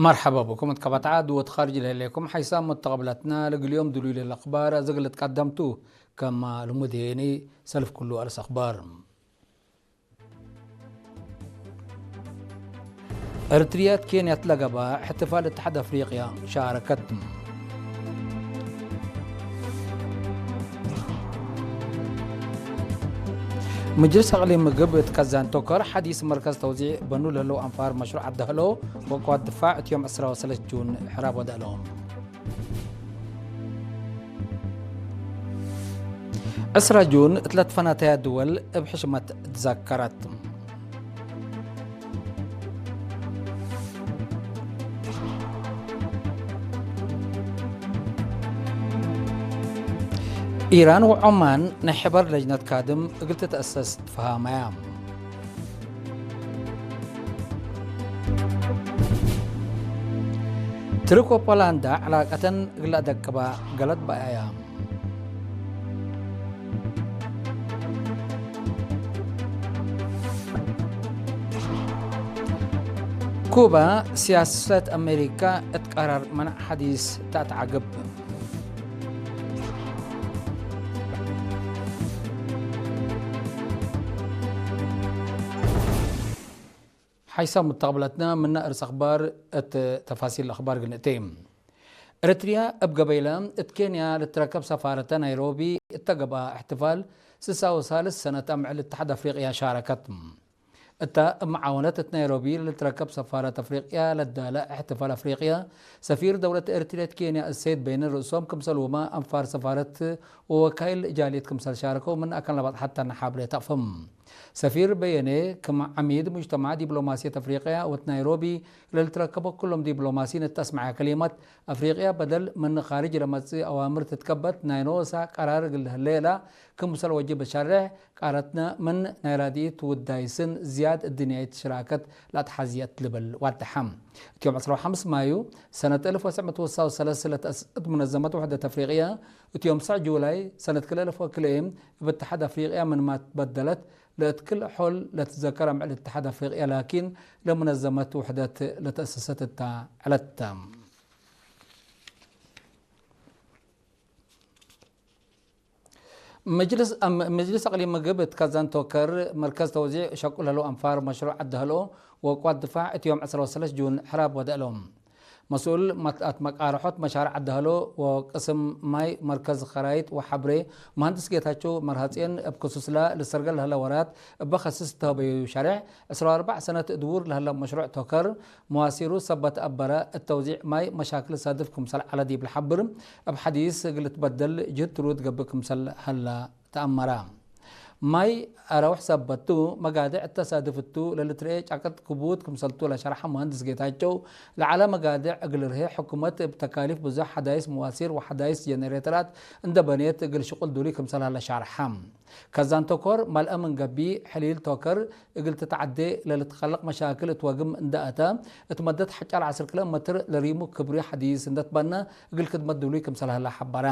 مرحبا بكم. اتكبت عاد وتخارج ليليكم حيسام متقبلتنا لقليوم دلويل الأخبار. أزقلت قدمتو كما لمديني سلف كله ألس أخبار. ኤርትርያ ኬንያ ትለገባ እሕትፋል እትሓድ ኣፍሪቅያ ሻረከት። ምጅልስ ኣቕሊም ምግብ እትከዛን ቶከር ሓዲስ መርከዝ ተውዚዕ በኑ ለለው ኣንፋር መሽሩዕ ኣዳህሎ ወቋት ድፋዕ እትዮም ዕስራ ወሰለስት ጁን ሕራብ ወደእሎም። ዕስራ ጁን እትለትፈናተያ ድወል እብ ሕሽመት ትዘከረት። ኢራን ወዖማን ናይ ሕበር ለጅነት ካድም እግል ትተእሰስ ትፈሃመያ። ትርክ ወፖላንዳ ዕላቀተን እግል ኣደቅባ ገለት በኣያ። ኩባ፣ ሲያሰት ኣሜሪካ እት ቀራር መናዕ ሓዲስ ተኣትዓግብ። ሓይሳብ ምተቕብለትና ምና እርስ ኣኽባር እት ተፋሲል ኣኽባር ግንእቴ። ኤርትርያ እብ ገበይላ እት ኬንያ ልትረከብ ሰፋረተ ናይሮቢ እተገብኣ እሕትፋል ስሳ ወሳልስ ሰነት ኣምዕል እትሓድ ኣፍሪቅያ ሻረከት። እታ እብ መዓወነት እት ናይሮቢ ልትረከብ ሰፋረት ኣፍሪቅያ ለዳለ እሕትፋል ኣፍሪቅያ ሰፊር ደውለት ኤርትርያ እት ኬንያ እሰይድ በይነ ርእሶም ክምሰልውማ ኣንፋር ሰፋረት ወወካይል ጃልየት ክምሰል ሻረከው ምን ኣካል ናባጥ ሓታ ናሓብረ ተቕፍም። ሰፊር በየነ ክም ዓሚድ ሙጅተማዕ ዲፕሎማስየት ኣፍሪቅያ ወት ናይሮቢ ለልትረከቦ ኩሎም ዲፕሎማሲን እተስምዐ ከሊማት ኣፍሪቅያ በደል ምን ኻርጅ ለመጽእ ኣዋምር ትትከበት ናይ ነወሳ ቀራር እግል ህለየላ ክምሰል ወጅብ ሸርሕ ቃረትና ምን ናይ ራድኢት ውዳይስን ዝያድ እድንያይት ሽራከት ላትሓዝየት ልብል ዋድሓም። እትዮም ዕስራ ወሓምስ ማዩ ሰነት እልፍ ወሰዕ ምእቲ ወሳው ሰለስ ለተእስእት ሙነዘመት ውሕደት ኣፍሪቅያ እትዮም ሰዕ ጁላይ ሰነት ክልተ እልፍ ወክልኤ እብ እትሓድ ኣፍሪቅያ ምንማት በደለት ለእትክል ሖል ለትዘከር ኣምዕል እትሓድ ኣፍሪቅያ ላኪን ለሙነዘመት ውሕደት ለተእሰሰት እታ ዕለት። መጅልስ ኣም-፣ መጅልስ ኣቕሊም ምግብ እት ካዛን ቶከር መርከዝ ተውዚዕ ሸቁል ህለው ኣንፋር መሽሩዕ ኣዳህሎ ወቋት ድፋዕ እትዮም ዕስራ ወሰለስት ጁን ሕራብ ወደእሎም። መስኡል መትኣት መቃርሖት መሻርዕ ኣዳህሎ ወቅስም ማይ መርከዝ ኸራይጥ ወሓብሬ መሃንድስ ጌታቸው መርሃጽዮን እብ ክሱስላ ልሰርገል ለህለ ወራት እበ ኸስስ እተህበዩ ሸርሕ ዕስራ ወኣርባዕ ሰነት ድውር ለህለ መሽሩዕ ቶከር መዋሲሩ ሰበት ኣበረ እተውዚዕ ማይ መሻክል ሳድፍ ክምሰል ዐለ ዲብ ልሓብር እብ ሓዲስ እግል ትበደል ጅህድ ትሩድ ገብእ ክምሰል ሀላ ተኣመረ። ማይ ኣረውሕ ሰበቱ መጋድዕ እተሳድፍቱ ለልትርኤ ጫቅጥ ክቡት ክምሰልቱ ለሸርሐ መሃንድስ ጌታቸው፣ ለዓለ መጋድዕ እግል ርሄ ሕኩመት እብ ተካሊፍ ብዙሕ ሓዳይስ መዋሲር ወሓዳይስ ጀነሬተራት እንደ በኔት እግል ሽቁል ዱሊ ክምሰል ሀለ ሻርሐ። ከዛን ቶኮር መልአ ምን ገቢ ሕሊል ቶከር እግል ትትዓዴ ለልትኸለቅ መሻክል እት ወግም እንደ ኣተ፣ እት መደት ሐጫል ዐስር ኪሎ ሜትር ለሪሙ ክብሪ ሓዲስ እንደ ትበነ እግል ክድመት ዱሊ ክምሰል ሀለ ሐበረ።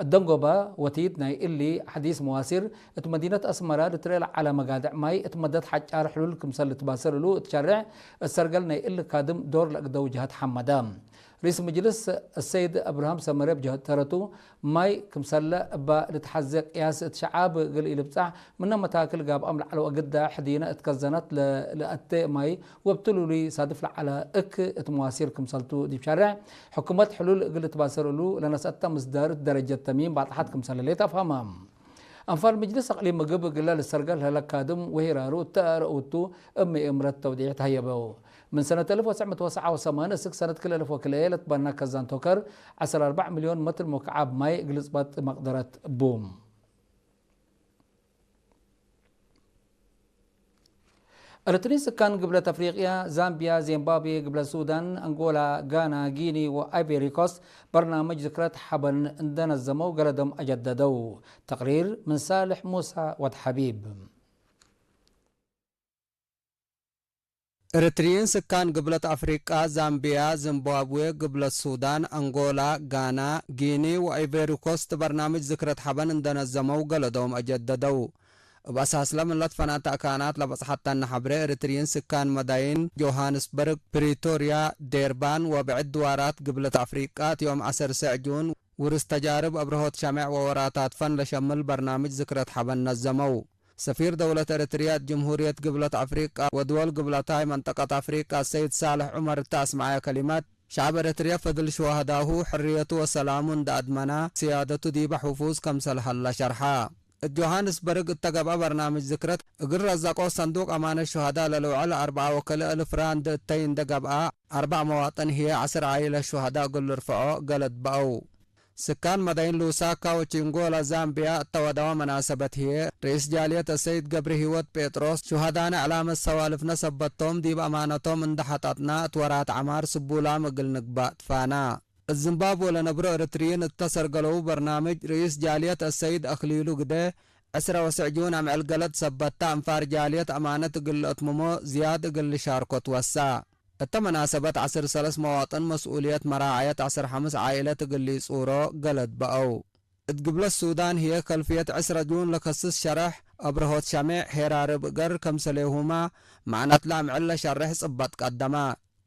እደንጎበ ወቲድ ናይ እሊ ሐዲስ መዋሲር እት መዲነት አስመራ ልትርኤ ለዓለ መጋድዕ ማይ እት መደት ሐጫር ሕሉል ክምሰል ልትባሰር እሉ እት ሸርዕ እት ሰርገል ናይ እሊ ካድም ዶር ለእግደው ጀሀት ሐመደ። ርኢስ ምጅልስ እሰይድ እብርሃም ሰመረ ብጀሀት ተረቱ ማይ ክምሰለ እባ ልትሐዜ ቅያስ እት ሸዓብ እግል ኢልብጻሕ ምነ መታክል ጋብኣም ለዓለው እግዳ ሕዲነ እት ከዘነት ለ-፣ ለአቴ ማይ ወብትሉሉይ ሳድፍ ለዓለ እክ እት መዋሲር ክምሰልቱ ዲብ ሸርዕ ሕኩመት ሕሉል እግል ልትባሰር እሉ ለነስአተ ምስዳር እት ደረጀት ተሚም ባጥሓት ክምሰለ ሌት አፍሀመ። አንፋር ምጅልስ አቅሊም ምግብ እግለ ልሰርገል ለህለ ካድም ወሂራሩ እተ አረኡቱ እብ ምእምረት ተውዲዕ ተሀየበው። ምን ሰነት እልፍ ወትሰዕ ምእት ወሰብዓ ወሰማን እስክ ሰነት ክልኤ እልፍ ወክልኤ ለትበና ከዛን ቶከር ዐስር አርባዕ ሚልዮን መትር ሙክዓብ ማይ እግል ጽባጥ መቅደረት ቡ። እርትሪ ስካን ግብለት አፍሪቅያ፣ ዛምቢያ፣ ዚምባብዌ፣ ግብለት ሱዳን፣ አንጎላ፣ ጋና፣ ጊኒ ወአይቬሪ ኮስት በርናምጅ ዝክረት ሐበን እንደነዘመው ገለዶም አጀደደው። ተቅሪር ምን ሳልሕ ሙሳ ወድ ሐቢብ። እርትርይን ስካን ግብለት አፍሪቃ፣ ዛምቢያ፣ ዚምባብዌ፣ ግብለት ሱዳን፣ አንጎላ፣ ጋና፣ ጊኒ ወአይቬሪ ኮስት በርናምጅ ዝክረት ሐበን እንደነዘመው ገለዶም አጀደደው። እብ ኣሳስለ ምለት ፈናተ ኣካናት ለበጽሐተነ ሐብሬ፣ ኤሪትርይን ስካን መዳይን ጆሃንስበርግ፣ ፕሪቶርያ፣ ዴርባን ወብዕድ ድዋራት ግብለት ኣፍሪቃ፣ እት ዮም ዐሰርሰዕ ጁን፣ ውርስ ተጃርብ አብርሆት ሸሜዕ ወወራታት ፈን ለሸምል በርናምጅ ዝክረት ሐበን ነዘመው። ሰፊር ደውለት ኤሪትርያ እት ጅምሁርየት ግብለት አፍሪቃ ወድወል ግብለታይ መንጠቀት አፍሪቃ ሰይድ ሳልሕ ዑመር እተ አስመዐ ከሊመት፣ ሸዕብ ኤሪትርያ ፈድል ሸዋህዳሁ ሕርየቱ ወሰላሙ እንደ አድመና፣ ስያደቱ ዲበ ሕፉዝ ከምሰል ሀለ ሸርሐ። እት ጆሃንስበርግ እተ ገብአ በርናምጅ ዝክረት፣ እግል ረዘቆ ሰንዱቅ አማነት ሸሃዳ ለልውዕል አርብዓ ወክልኤ እልፍ ራንድ እተይ እንደ ገብአ፣ አርባዕ መዋጥን ህዬ ዐስር ዓኢለት ሸሃዳ እግል ልርፍዖ ገለድ በአው። ስካን መዳይን ሉሳካ ወቺንጎላ ዛምቢያ እተ ወደወ መናሰበት ህዬ፣ ርኢስ ጃልየት አሰይድ ገብረ ህይወት ጴጥሮስ፣ ሸሃዳነ ዕላመት ሰዋልፍነ ሰበቶም ዲብ አማነቶም እንደ ሐጠጥና እት ወራት ዐማር ስቡላም እግል ንግባእ ትፋና። እት ዝምባብወ ለነብሮ ኤሪትርይን እተ ሰርገለው በርናምጅ ርኢስ ጃልየት አሰይድ አክሊሉ ግደ፣ ዕስረ ወስዕ ጁን አምዕል ገለድ ሰበታ፣ አንፋር ጃልየት አማነት እግል ለአትምሞ ዝያድ እግል ልሻርኮ ትወሳ። እተ መናሰበት ዐስር ሰለስ መዋጥን መስኡልየት መራዐየት ዐስር ሐምስ ዓኢለት እግል ሊጹሮ ገለድ በአው። እት ግብለት ሱዳን ህዬ ከልፍየት ዕስረ ጁን ለከስስ ሸረሕ አብርሆት ሸሜዕ ሄራርብ እገር ከምሰሌሁማ መዕነትለ አምዕል ለሸርሕ ጽበጥ ቀደማ።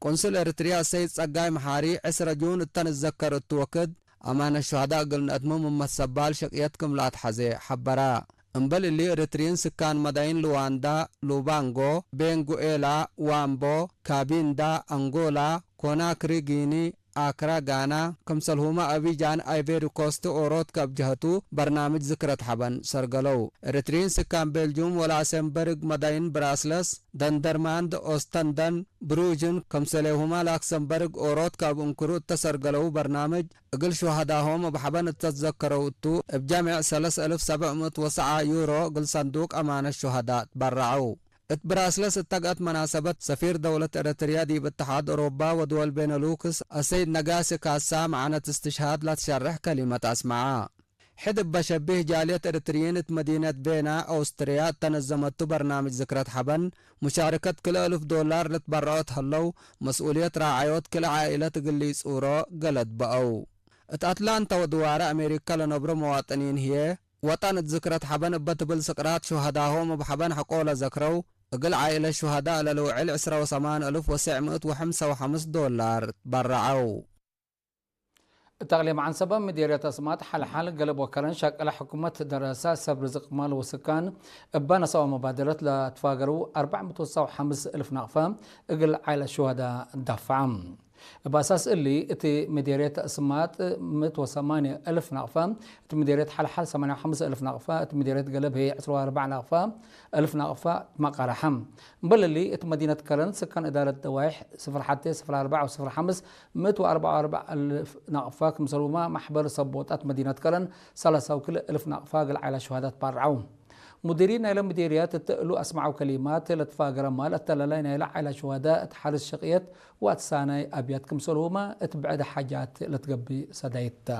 ቁንስል ኤሪትርያ ሰይድ ጸጋይ መሓሪ፣ ዕስረ ጁን እተ ንዘከር እቱ ወክድ፣ አማነት ሸሃዳ እግል ነአትምም እመት ሰባል ሸቅየት ክም ለአትሐዜ ሐበራ። እምበል እሊ፣ ኤሪትርይን ስካን መዳይን ሉዋንዳ፣ ሉባንጎ፣ ቤንጉኤላ፣ ዋምቦ፣ ካቢንዳ፣ አንጎላ፣ ኮናክሪ፣ ጊኒ፣ አክራ፣ ጋና፣ ክምሰልሁመ አቢጃን፣ አይቬሪ ኮስት፣ ኦሮት ከብጀሀቱ በርናምጅ ዝክረት ሐበን ሰርገለው። ኤሪትርይን ስካን ቤልጁም ወላሰንበርግ መዳይን ብራስለስ፣ ደንደርማንድ፣ ኦስተንደን፣ ብሩጅን፣ ከምሰሌሁማ ላክሰምበርግ ኦሮት ካብ እንክሩ እተሰርገለው በርናምጅ፣ እግል ሹሃዳሆም እብ ሐበን እተትዘከረው እቱ፣ እብ ጀሜዕ ሰለስ እልፍ ሰብዕ ምእት ወሰዓ ዩሮ እግል ሰንዱቅ አማነት ሹሃዳ ትበረዐው። እት ብራስለስ እተግአት መናሰበት፣ ሰፊር ደውለት ኤረትርያ ዲብ እትሓድ ኦሮባ ወድወል ቤነሉክስ አሰይድ ነጋሲ ካሳ መዓነት እስትሽሃድ ለትሸርሕ ከሊመት አስመዓ። ሕድ እበ ሸቢህ ጃልየት ኤረትርይን እት መዲነት ቬና ኦውስትርያ እተ ነዘመቱ በርናምጅ ዝክረት ሐበን፣ ሙሻርከት ክልኤ እልፍ ዶላር ልትበረዖ እት ሀለው፣ መስኡልየት ራዓዮት ክልኤ ዓኢለት እግል ኢጹሮ ገለድ በአው። እት አትላንታ ወድዋረ አሜሪካ ለነብሮ መዋጥኒን ህዬ፣ ወጠን እት ዝክረት ሐበን እበ ትብል ስቅራት ሹሀዳሆም እብ ሐበን ሐቆ ለዘክረው፣ እግል ዓኢለት ሹሀዳእ ለልውዕል ዕስራ ወሰማን እልፍ ወሰዕ ምእት ወሐምሳ ወሐምስ ዶላር በረዐው። እት አቅሊም ዐንሰበ ምዴርየት አስማጥ ሐልሓል ገለብ ወከረን ሸቅለ ሕኩመት ደረሰ ሰብ ርዝቅ ማል ወስካን እበ ነሰኦ መባደረት ለትፋገረው አርባዕ ምእት ወሰው ሐምስ እልፍ ናቅፈ እግል ዓይለት ሹሀዳ ዳፈዐ። እብ አሳስ እሊ፣ እት ምዴርየት አስማጥ ምእት ወሰማንየ እልፍ ናቅፈ፣ እት ምዴርየት ሐልሓል ሰማንየ ወሐምሰ እልፍ ናቅፈ፣ እት ምዴርየት ገለብ ህዬ ዕስራ ወአርባዕ ናቅፈ እልፍ ናቅፈ መቃረሐ። እምበል እሊ፣ እት መዲነት ከረን ስካን እዳረት ደዋይሕ ስፍር ሐቴ፣ ስፍር አርባዕ ወስፍር ሐምስ ምእት ወአርባዕ ወአርባዕ እልፍ ናቅፈ፣ ክምሰልሁመ ማሕበር ሰብ ቦጣት መዲነት ከረን ሰላሳ ወክልኤ እልፍ ናቅፈ እግል ዓይላ ሹሃዳት ባርዐው። ሙዲሪን ናይለ ምዴርያት እት እሉ አስመዐው ከሊማት፣ ለትፋገረ ማል አተላላይ ናይለ ዓይላ ሹሃዳ እት ሐርስ ሸቅየት ወአትሳናይ አብያት ክምሰልሁመ እት ብዕድ ሓጃት ለትገብእ ሰዳይት ተ።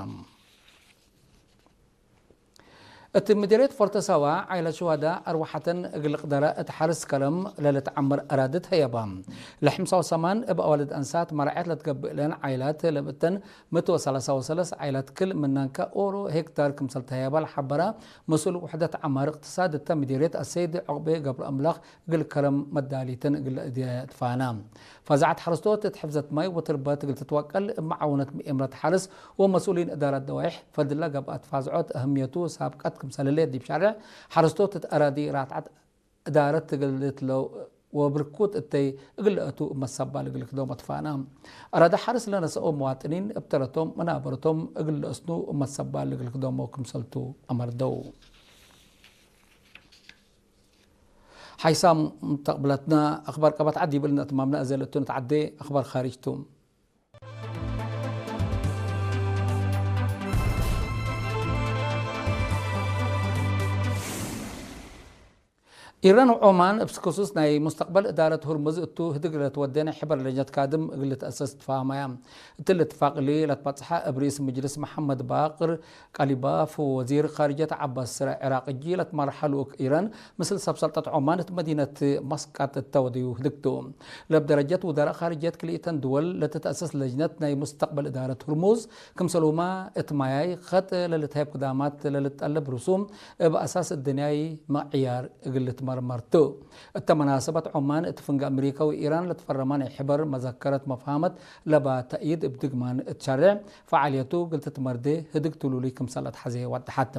እት ምዴርየት ፎርተሳዋ፣ ዓይለት ሹሃዳ አርወሐተን እግል ቅደረ እት ሐርስ ከረም ለልትዓመር አራድት ሀየባ። ለሐምሳ ወሰማን እብ አዋልድ አንሳት መራዐት ለትገብእለን ዓይላት ለብእተን ምእት ወሰላሳ ወሰለስ ዓይላት ክል ምናን ከኦሮ ሄክታር ክምሰል ተሀየባ ለሐበራ መስኡል ውሕደት ዐማር እቅትሳድ እተ ምዴርየት አሰይድ ዑቅቤ ገብረአምላኽ እግል ከረም መዳሊትን እግል እድየ ትፋና። ፈዛዐት ሐረስቶት እት ሕፍዘት ማይ ወትርበት እግል ትትወቀል እብ መዓውነት ምኤምረት ሐርስ ወመስኡሊን እዳረት ደዋይሕ ፈድላ ገብአት ፋዝዖት አህምየቱ ሳብቀት ክምሰልለ ዲብ ሻርዕ ሐረስቶት እት አራዲ ራትዓት እዳረት እግል ልትለው ወብርኩት እተይ እግል ለአቱ እመት ሰባል እግል ክዶሞ ትፋና። አራዳ ሐርስ ለነሰኦ መዋጥኒን እብ ተረቶም መናበረቶም እግል ለአስኑ እመት ሰባል እግል ክዶሞ ክምሰልቱ አመርደው። ሓይሳም ተቅብለትና አኽባር ቀባት ዓዲ ይብል ነትማምና እዘ ለእቱ ነትዓዴ አኽባር ኻሪጅቱ። ኢራን ወዖማን እብ ክሱስ ናይ ሙስተቅበል እዳረት ሁርሙዝ እቱ ህድግ ለትወዴ ናይ ሕበር ለጀት ካድም እግል ትአሰስ ትፋሃማያ። እት ልትፋቅሊ ለትባጽሓ እብ ርኢስ ምጅልስ መሐመድ ባቅር ቃሊባፍ ወወዚር ካርጀት ዓባስ ስረ ዕራቅ እጂ ለትመርሓ ልኡክ ኢራን ምስል ሰብ ሰልጠት ዖማን እት መዲነት ማስቃት እተወደዩ ህድግቱ። ለብ ደረጀት ውደራ ካርጀት ክልኢተን ድወል ለትትአሰስ ለጅነት ናይ ሙስተቅበል እዳረት ሁርሙዝ ክምሰልሁማ እት ማያይ ኸጥ ለልትሀብ ክዳማት ለልጠለብ ርሱም እብ ኣሳስ እድንያይ መዕያር እግል ልትመርመርቱ። እተ መናሰበት ዖማን እት ፍንጋ ኣምሪካ ወኢራን ለትፈረማ ናይ ሕበር መዘከረት መፍሃመት ለባ ተእይድ እብ ድግማን እትሸርዕ ፈዓልየቱ እግል ትትመርዴ ህድግ ትሉሉይ ክምሰል ኣትሐዜ ወደሓት።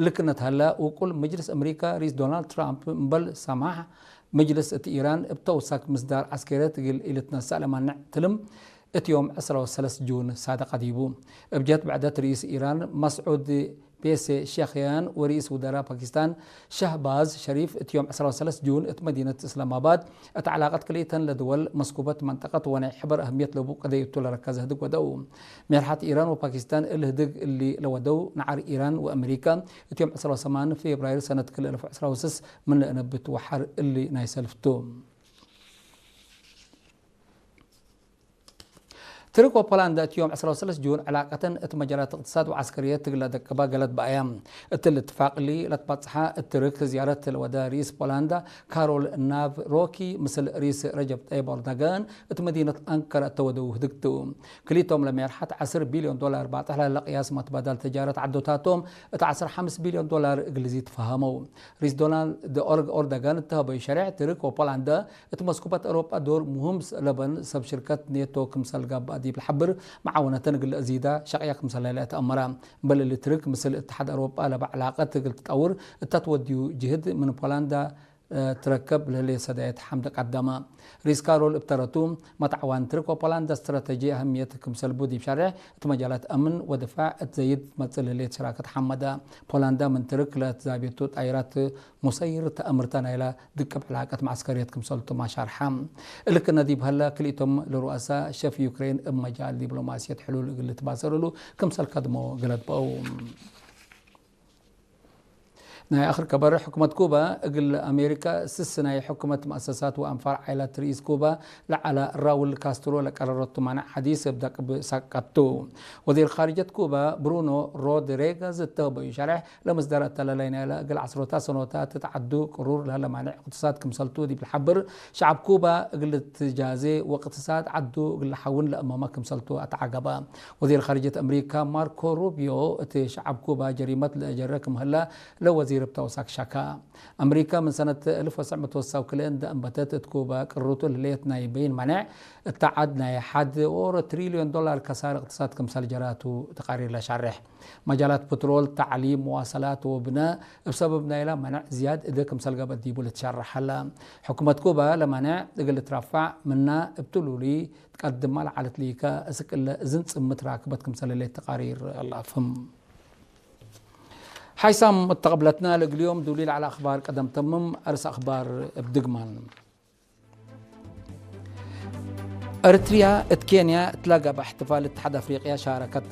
እልክነት ሀለ ውቁል ምጅልስ ኣምሪካ ሪስ ዶናልድ ትራምፕ እምበል ሰማሕ ምጅልስ እት ኢራን እብ ተውሳክ ምስዳር ዐስከርየት እግል ኢልትነሳእ ለማንዕ ትልም እት ዮም ዕስራ ወሰለስ ጁን ሳድቅ ኣዲቡ። እብ ጀት ብዕደት ርኢስ ኢራን መስዑድ ፔሴሽክያን ወርኢስ ውደራ ፓኪስታን ሸህባዝ ሸሪፍ እት ዮም ዕስራ ወሰለስ ጁን እት መዲነት እስላማባድ እት ዕላቀት ክልኢተን ለድወል መስኩበት መንጠቀት ወናይ ሕበር ኣህምየት ለቡ ቀደይ እቱ ለረከዘ ህድግ ወደው። ሜርሓት ኢራን ወፓኪስታን እል ህድግ እሊ ለወደው ነዓር ኢራን ወኣመሪካ እት ዮም ዕስራ ወሰማን ፌብራይር ሰነት ክልኤ እልፍ ዕስራ ወስስ ምን ለእነብት ወሓር እሊ ናይ ሰልፍቱ። ትርክ ወፖላንዳ እቲ ዮም ዕስራ ወሰለስተ ጁን ዕላቀተን እቲ መጃላት እቅትሳድ ወዓስከርየት ትግላ ደቅባ ገለት በኣያ። እቲ ልትፋቅ እሊ ለትባጽሓ እትርክ ዝያረት ለወደ ሪስ ፖላንዳ ካሮል ናቭሮኪ ምስል ሪስ ረጀብ ጠይብ ኦርዳጋን እቲ መዲነት ኣንከራ እተወደው ህድግቱ። ክሊቶም ለሜርሓት ዓስር ቢልዮን ዶላር ባጥሕ ላለ ቅያስ መትባዳል ተጃረት ዓዶታቶም እቲ ዓሰርተ ሓሙሽተ ቢልዮን ዶላር እግልዚ ተፋሃመው። ሪስ ዶናልድ ኦርዳጋን እተሃበዩ ሸሪዕ ትርክ ወፖላንዳ እቲ መስኩባት ኣውሮጳ ዶር ሙሁም ለበን ሰብ ሽርከት ኔቶ ክምሰል ጋባእ ዲብ ልሓብር መዓወነተን እግል ዚዳ ሸቕያ ክምሰል ላይላ እተኣመራ። በል እሊ ትርክ ምስል እትሓድ ኣውሮጳ ለባ ዕላቀት እግል ትጠውር እታ ትወድዩ ጅህድ ምን ፖላንዳ ትረከብ ለህሌ ሰዳየት ሓምደ ቀደመ። ሪስ ካሮል እብተረቱ መትዓዋን ትርክ ወፖላንዳ ስትራተጂ ኣህምየት ክምሰልቡ ዲብ ሸርዕ እቲ መጃላት ኣምን ወድፋዕ እት ዘይድ መጽእ ለህሌት ሸራከት ሓመዳ። ፖላንዳ ምን ትርክ ለትዛቤቱ ጣይራት ሙሰይር ተኣምርታ ናይላ ድቅብ ዕላቀት መዓስከርየት ክምሰልቱ ማሻርሓ። እልክ ነዲብ ሀላ ክልኢቶም ለሩኣሳ ሸፍ ዩክሬን እብ መጃል ዲፕሎማስየት ሕሉል እግል ልትባሰርሉ ክምሰል ከድሞ ገለድበው። ናይ ኣኽር ከበር ሕኩመት ኩባ እግል ኣሜሪካ ስስ ናይ ሕኩመት መእሰሳት ወኣንፋር ዓይላት ርኢስ ኩባ ለዓላ ራውል ካስትሮ ለቀረረቱ ማንዕ ሓዲስ እብ ደቅብ ሳቀቱ። ወዚር ኻርጀት ኩባ ብሩኖ ሮድሪገዝ እተህበዩ ሸርሕ ለምስዳር ኣተላላይ ናይላ እግል ዓስሮታ ሰኖታት እት ዓዱ ቅሩር ለህለ ማንዕ እቅትሳድ ክምሰልቱ ዲብ ልሓብር ሸዓብ ኩባ እግል ትጃዜ ወእቅትሳድ ዓዱ እግል ሓውን ለእመማ ክምሰልቱ ኣተዓገባ። ወዚር ኻርጀት ኣምሪካ ማርኮ ሩቢዮ እቲ ሸዓብ ኩባ ጀሪመት ለእጀረ ክምህላ ለወዚር ብተውሳክ ሸካ። ኣምሪካ ምን ሰነት እልፍ ወትስዕ ምእቲ ወሳው ክልኤ እንደ እንበተት እት ኩባ ቅሩቱ ልሌት ናይ በይን ማንዕ እታ ዓድ ናይ ሓደ ወሮ ትሪልዮን ዶላር ከሳር እቅትሳድ ክምሰል ጀራቱ ተቃሪር ለሻርሕ። መጃላት ፕትሮል፣ ተዕሊም፣ መዋሰላት ወብነ እብ ሰበብ ናይላ ማንዕ ዝያድ እደ ክምሰል ገበት ዲቡ ልትሸርሕ ሀላ። ሕኩመት ኩባ ለማንዕ እግል ልትረፋዕ ምና እብ ትሉሉይ ትቀድማ ለዓለት ሊከ እስቅለ እዝን ጽምት ራክበት ክምሰል ሌት ተቃሪር ኣላፍም። ሓይሳም እተቐብለትና ለእግልዮም ዱሊ ለዓለ ኣኽባር ቀደም ተምም ኣርስ ኣኽባር እብ ድግማን። ኤርትርያ እት ኬንያ እትላጋብ እሕትፋል እትሓድ ኣፍሪቅያ ሻረከት።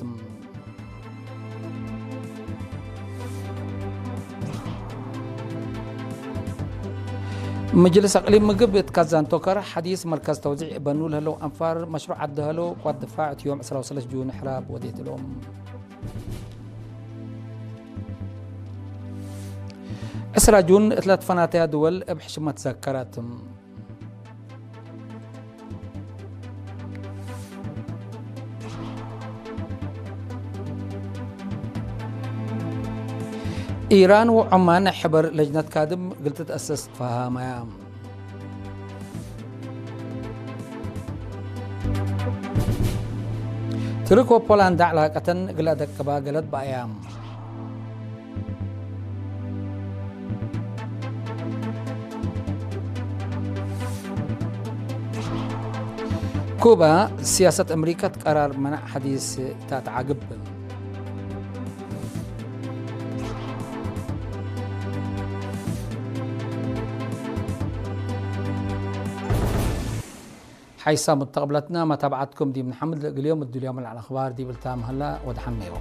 ምጅልስ ኣቅሊም ምግብ እት ካዛንቶከር ሓዲስ መርከዝ ተውዚዕ በኑ ለህለው ኣንፋር መሽሩዕ ዓዲ ህለው ቋት ድፋዕ እት ዮም ዕስራ ወሰለስተ ጁን ሕራብ ወዴት እሎም። ዕስራ ጁን እት ለትፈናተያ ድወል እብ ሕሽመት ዘከረት። ኢራን ወዖማን ናይ ሕበር ለጅነት ካድም እግል ትትአሰስ ተፋሃማያ። ትርክ ወፖላንዳ ዕላቀተን እግል ኣደቅባ ገለት በኣያ። ኩባ፣ ሲያሰት ኣምሪካ እት ቀራር መናዕ ሐዲስ እታ ተዓግብ። ሓይሳም እተቐብለትና መታብዓትኩም ዲብ ንሓምድ ለእግልዮም እድልዮም ለዓል ኣኽባር ዲብልታ ምህላ ወደሓን ነይሩ።